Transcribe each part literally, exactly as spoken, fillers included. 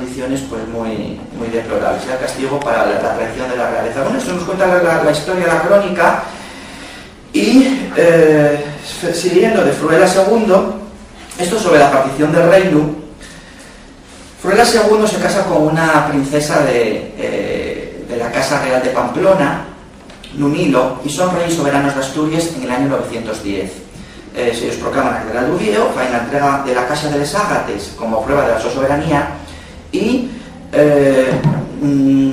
condiciones, pues, muy, muy deplorables. Era castigo para la, la traición de la realeza. Bueno, esto nos cuenta la, la, la historia, la crónica, y, eh, siguiendo de Fruela segundo, esto sobre la partición del reino, Fruela segundo se casa con una princesa de, eh, de la Casa Real de Pamplona, Nunilo, y son reyes soberanos de Asturias en el año novecientos diez. Eh, se ellos proclaman la Catedral d'Uviéu, faen la entrega de la Casa de les Ágates como prueba de la su soberanía y, eh, mm,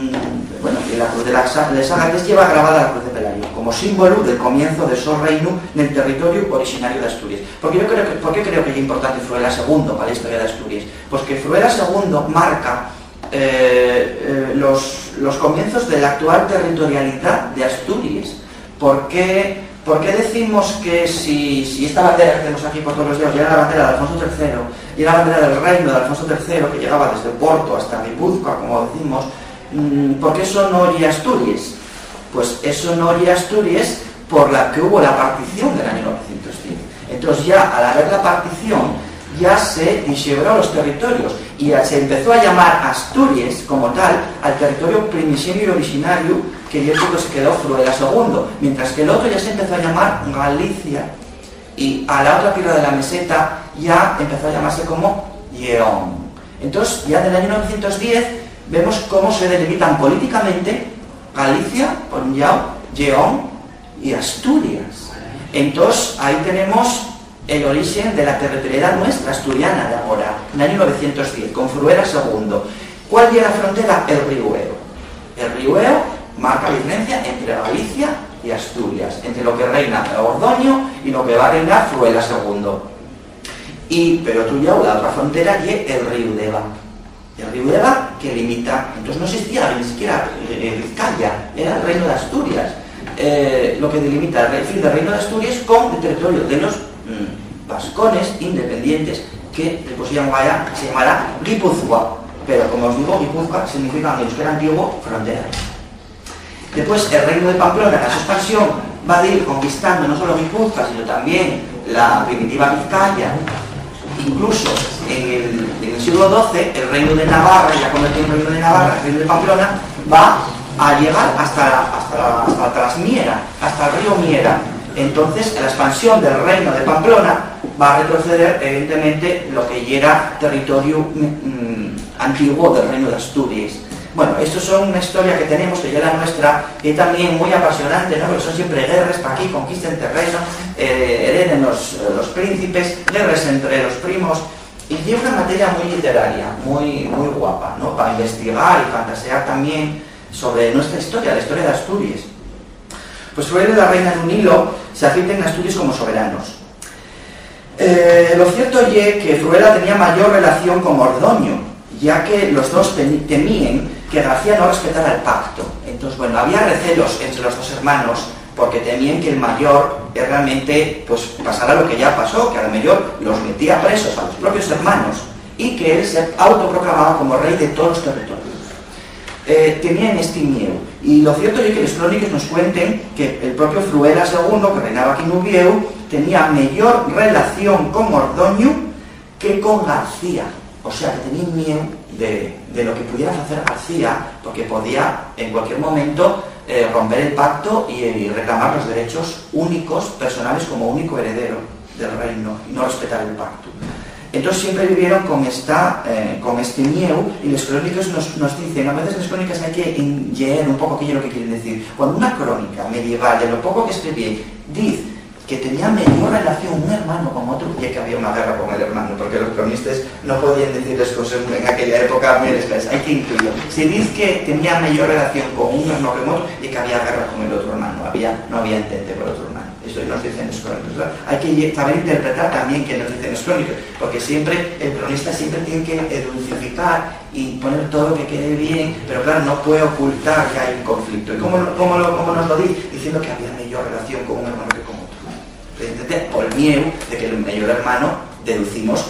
bueno, y la Cruz de las, les Ágates lleva grabada la Cruz de Pelayo como símbolo del comienzo de su reino en el territorio originario de Asturias. ¿Por qué yo creo que, por qué creo que es importante Fruela segundo para la historia de Asturias? Pues que Fruela segundo marca eh, eh, los, los comienzos de la actual territorialidad de Asturias. ¿Por qué, por qué decimos que si, si esta bandera que tenemos aquí por todos los días era la bandera de Alfonso tercero, y era la bandera del reino de Alfonso tercero, que llegaba desde Porto hasta Guipúzcoa, como decimos, mm, ¿por qué eso no oye Asturias? Pues eso no oye Asturias por la que hubo la partición del año novecientos diez. Entonces ya al haber la partición ya se dixebró los territorios y ya se empezó a llamar Asturias como tal al territorio primigenio y originario que yo creo que se quedó Fruela segundo, mientras que el otro ya se empezó a llamar Galicia y a la otra tierra de la meseta ya empezó a llamarse como Lleón. Entonces ya del año novecientos diez vemos cómo se delimitan políticamente Galicia, por un lado, Lleón y Asturias. Entonces ahí tenemos el origen de la territorialidad nuestra asturiana de ahora, en el año novecientos diez, con Fruela segundo. ¿Cuál era la frontera? El río Eo. El río Eo marca la diferencia entre Galicia y Asturias, entre lo que reina Ordoño y lo que va a reinar Fruela segundo. Y, pero tú ya, la otra frontera ye el río Deva. El río Deva que limita, entonces no existía ni siquiera, eh, Vizcaya, era el reino de Asturias, eh, lo que delimita el re-, fin del reino de Asturias con el territorio de los, mm, vascones independientes, que después se llamará, se llamará Guipúzcoa, pero como os digo, Guipúzcoa significa en euskera antiguo frontera. Después, el reino de Pamplona, en la su expansión, va a ir conquistando no solo Guipúzcoa, sino también la primitiva Vizcaya. Incluso en el, en el siglo doce, el reino de Navarra, ya convertido en reino de Navarra, el reino de Pamplona, va a llegar hasta, hasta, hasta tras Miera, hasta el río Miera. Entonces, la expansión del reino de Pamplona va a retroceder, evidentemente, lo que ya era territorio, mm, antiguo del reino de Asturias. Bueno, esto son una historia que tenemos, que ya la nuestra, que también muy apasionante, ¿no? Porque son siempre guerras, pa aquí conquisten terreno, eh, hereden los, los príncipes, guerras entre los primos, y tiene una materia muy literaria, muy, muy guapa, ¿no? Para investigar y fantasear también sobre nuestra historia, la historia de Asturias. Pues Fruela y la reina Nunilo se aceptan en Asturias como soberanos. Eh, lo cierto ye que Fruela tenía mayor relación con Ordoño, ya que los dos teni-, temíen que García no respetara el pacto. Entonces, bueno, había recelos entre los dos hermanos porque temíen que el mayor, eh, realmente, pues, pasara lo que ya pasó, que a lo mejor los metía presos a los propios hermanos y que él se autoproclamaba como rey de todos los territorios. Eh, teníen esti mieu. Y lo cierto ye que les cróniques nos cuenten que el propio Fruela segundo, que reinaba aquí n'Uviéu, tenía meyor relación con Ordoño que con García. O sea, que teníen mieu de, de lo que pudiera facer García, porque podía en cualquier momento, eh, romper el pacto y, y reclamar los derechos únicos, personales, como único heredero del reino y no respetar el pacto. Entonces siempre vivieron con esta, eh, con este mieu, y les crónicas nos, nos dicen, a veces les crónicas hay que en-, lleer un poco qué es lo que quieren decir. Cuando una crónica medieval, de lo poco que escribí, dice que tenía meyor relación un hermano con otro, ya que había una guerra con el hermano, porque los cronistas no podían decir las cosas en aquella época muy expresas, hay que incluirlo. Si dice que tenía meyor relación con un hermano que con otro, ya que había guerra con el otro hermano, había, no había entente por otro hermano. Esto nos dicen los crónicos, ¿verdad? Hay que lle-, saber interpretar también qué nos dicen los crónicos, porque siempre el cronista siempre tiene que dulcificar y poner todo lo que quede bien, pero claro, no puede ocultar que hay un conflicto. ¿Y cómo, lo- cómo, lo- cómo nos lo dice? Diciendo que había mayor relación con un hermano que con otro. Evidentemente, por miedo de que el mayor hermano, deducimos,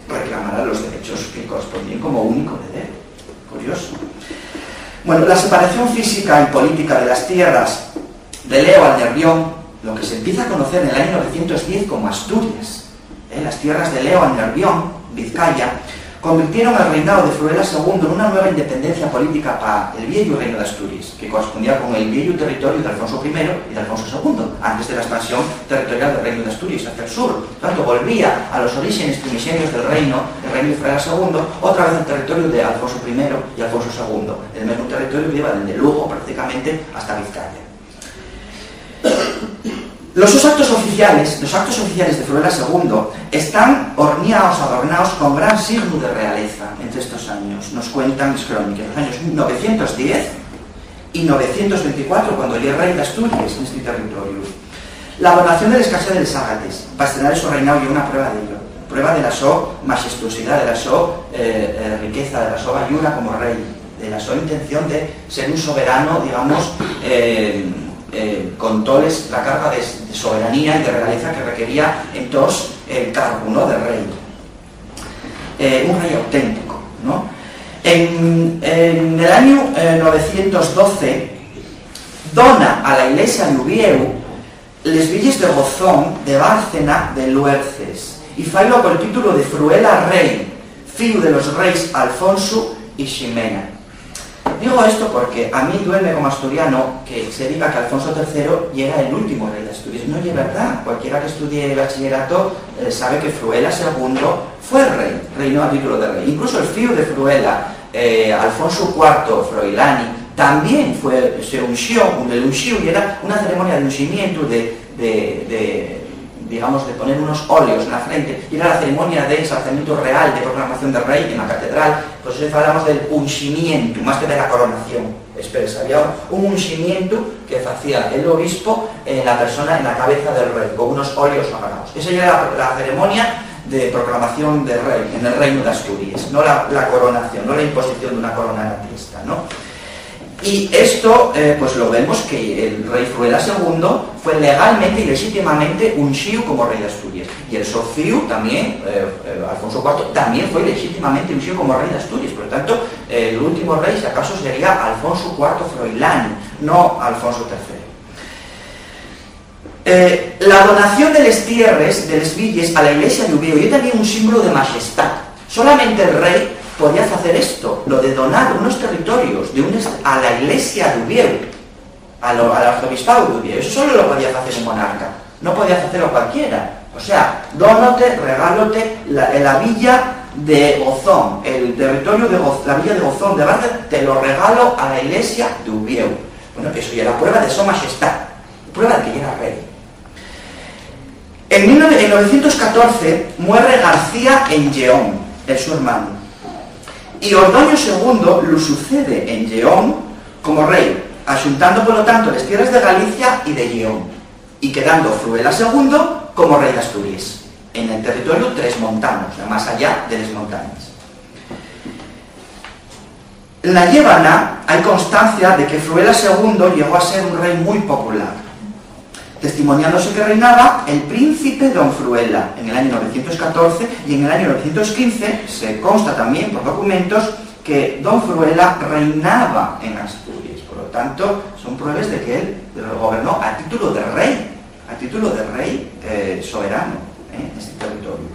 reclamara los derechos que correspondían como único heredero. Curioso. Bueno, la separación física y política de las tierras de Leo al Nervión, lo que se empieza a conocer en el año novecientos diez como Asturias, ¿eh? Las tierras de Leo al Nervión, Vizcaya, convirtieron el reinao de Fruela segundo nuna nueva independencia política pa el vieyu Reinu d'Asturies, que correspondía con el vieyu territoriu d'Alfonso primero y d'Alfonso segundo, antes de la expansión territorial del Reinu d'Asturies hacia el sur. Por tanto, volvía a los orígenes primixenios del reino, el reinu de Fruela segundo, otra vez el territoriu de Alfonso primero y Alfonso segundo, el mesmu territoriu que iba dende Lugo prácticamente hasta Vizcaya. Los sos actos oficiales, los actos oficiales de Fruela segundo, están orniaos, adornaos con gran signu de realeza entre estos años. Nos cuentan les cróniques, los años novecientos diez y novecientos veinticuatro, cuando ye rei d'Asturies nesti territoriu. La donación del escarxe de les Ágates, pa estrenar el so reinao, ye una prueba d'ello, prueba de la so maxestuosidá, de la so, eh, eh, riqueza, de la so bayura como rei, de la so intención de ser un soberano, digamos, eh, eh, con toles la carga de, de soberanía y de realeza que requería entós el cargu, ¿no?, de rei. Eh, un rei auténtico, ¿no? En, en el añu, eh, novecientos doce, dona a la Ilesia d'Uviéu les villes de Gozón, de Bárcena, de Luerces, y failo col títulu de Fruela rei, fíu de los reis Alfonsu y Ximena. Digo esto porque a mí duelme como asturiano que se diga que Alfonso tercero yera el últimu rei d'Asturies. No ye verdá. Cualquiera que estudie bachillerato, eh, sabe que Fruela segundo fue rei, reinó a título de rei. Incluso el fíu de Fruela, eh, Alfonso cuarto Froilani, tamién fue, se unxió, un, el unxíu, y era una ceremonia de unximientu de, de, de, digamos, de poner unos óleos na frente, y era la ceremonia de ensalzamientu real, de proclamación de rei en la catedral. Pues eso falamos del unximientu, más que de la coronación expresa. Había un unximientu que facía el obispo en la persona, en la cabeza del rei, con unos óleos sagrados. Esa era la, la ceremonia de proclamación de rei en el Reinu d'Asturies, no la, la coronación, no la imposición de una corona en la testa, ¿no? Y esto, eh, pues lo vemos que el rei Fruela segundo fue legalmente y lexítimamente unxíu como rei d'Asturies. Y el so fíu tamién, eh, eh, Alfonso cuarto, tamién fue lexítimamente unxíu como rei d'Asturies. Por lo tanto, el últimu rei, si acaso, sería Alfonso cuarto Froilani, no Alfonso tercero. Eh, la donación de les tierres, de les villes, a la Ilesia d'Uviéu ye tamién un símbolu de maxestá. Solamente el rei podía facer esto, lo de donar unos territorios de un est-, a la Ilesia d'Uviéu, a lo, al arzobispáu d'Uviéu. Eso solo lo podía facer un monarca, no podía facelo cualquiera. O sea, dónote, regálote la, la villa de Gozón, el territorio de Goz-, la villa de Gozón de Bárcena, te lo regalo a la Ilesia d'Uviéu. Bueno, eso ye la prueba de so maxestá, prueba de que yera rei. En mil nove-, en novecientos catorce muere García en Lleón, el su hermanu, y Ordoño segundo lu sucede en Lleón como rei, axuntando, polo tanto, les tierres de Galicia y de Lleón, y quedando Fruela segundo como rei d'Asturies, en el territoriu tresmontano, o sea, más allá de les montañes. Na Llévana hai constancia de que Fruela segundo llegó a ser un rei mui popular, testimoniándose que reinaba el príncipe don Fruela en el año novecientos catorce, y en el año novecientos quince se consta tamién por documentos que don Fruela reinaba en Asturies. Por lo tanto, son pruebes de que él gobernó a título de rei, a título de rei, eh, soberano, eh, neste territoriu.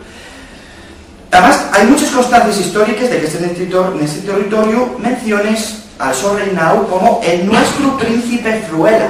Además, hai muches constancies históriques de que este territor-, neste territoriu menciones al so reinau como el nuestru príncipe Fruela,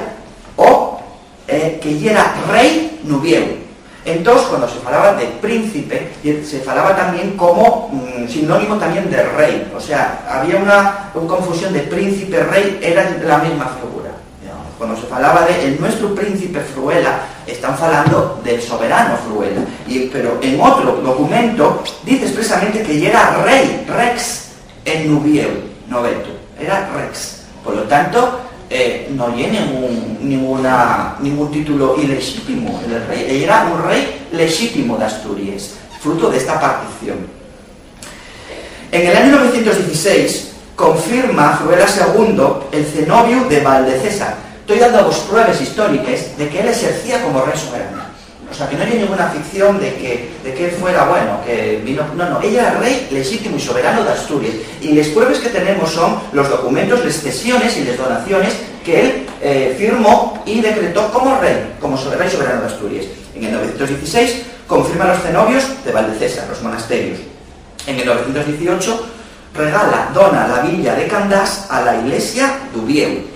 o, eh, que yera rei n'Uviéu. Entós, cuando se falaba de príncipe, ye-, se falaba tamién como, mm, sinónimo tamién de rei. O sea, había una, una confusión de príncipe, rei, era la mesma figura. Digamos, cuando se falaba de el nuestru príncipe Fruela, están falando del soberano Fruela. Y, pero en otro documento dice expresamente que yera rei, rex, en Uviéu, Noveto. Era rex. Por lo tanto, eh, no ye ningún, ninguna, ningún título ilexítimo el del rei. Era un rei lexítimo d'Asturies, fruto de esta partición. En el año novecientos dieciséis confirma Fruela segundo el cenobiu de Valdecésar. Toi dando vos pruebes históriques de que él exercía como rei soberano. O sea, que no hay ninguna ficción de que, de que él fuera, bueno, que vino. No, no, él era rei lexítimo y soberano d'Asturies. Y les pruebes que tenemos son los documentos, les cesiones y les donaciones que él, eh, firmó y decretó como rei, como so-, rei soberano d'Asturies. En el novecientos dieciséis confirma los cenobios de Valdecésar, los monasterios. En el novecientos dieciocho regala, dona la villa de Candás a la ilesia d'Uviéu,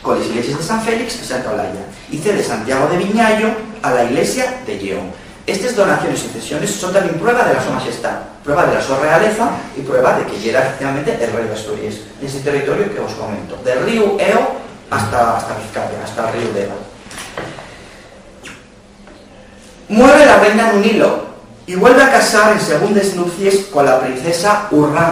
coles ileses de San Félix y Santa Olaya, y cede Santiago de Viñayo a la ilesia de Lleón. Estes donaciones y cesiones son tamién prueba de la so maxestá, prueba de la so realeza y prueba de que yera efectivamente el rei d'Asturies, nesi territorio que os comento, del ríu Eo hasta, hasta Vizcaya, hasta el ríu Deva. Muere la reina nun hilo y vuelve a casar en segundes nucies con la princesa Urraca.